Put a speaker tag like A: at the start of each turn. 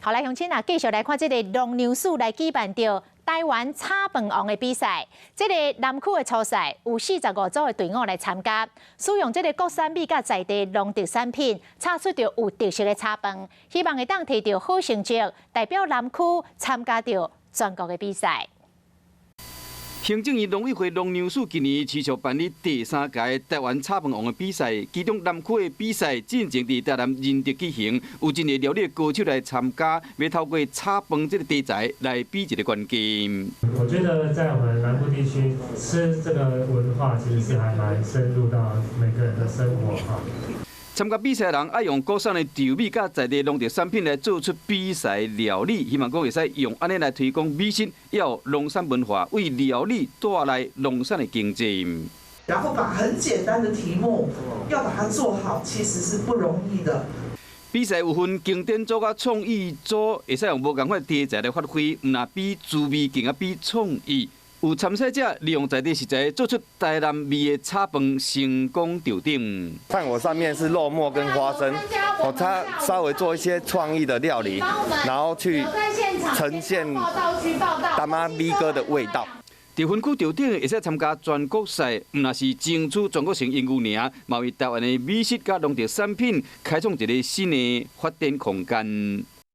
A: 好來，鄉親啊，繼續來看這個農糧署來舉辦著台灣炒飯王的比賽。這個南區的初賽有45組的隊伍來參加，使用這個國產米佮在地農特產品，炒出著有特色的炒飯，希望會當提著好成績，代表南區參加著全國的比賽。
B: 行政院農委會農糧署今年持續辦理第三屆台灣炒飯王的比賽，其中南區的比賽進前佇台南仁德舉行，有真濟料理高手來參加，欲透過炒飯這個題材來比一個冠軍。
C: 我覺得在我們南部地區吃這個文化，其實是還蠻深入到每個人的生活哈。
B: 參加比賽的人愛用國產的稻米佮在地農特產品來做出比賽料理，希望講會使用按呢來推廣美食，猶農產文化，為料理帶來農產的經濟。
D: 然後把很簡單的題目要把它做好，其實是不容易的。
B: 比賽有分經典組佮創意組，會使用無仝款題材來發揮，毋但比滋味，更加比創意。有參賽者利用在地食材做出台南味的炒飯，成功頭頂。
E: 看我上面是肉末跟花生，哦，他稍微做一些創意的料理，然後去呈現淡仔米糕的味道。
B: 佇分區頭頂會使參加全國賽，毋但是爭取全國性榮譽爾，嘛為台灣的美食佮農特產品開創一個新的發展空間。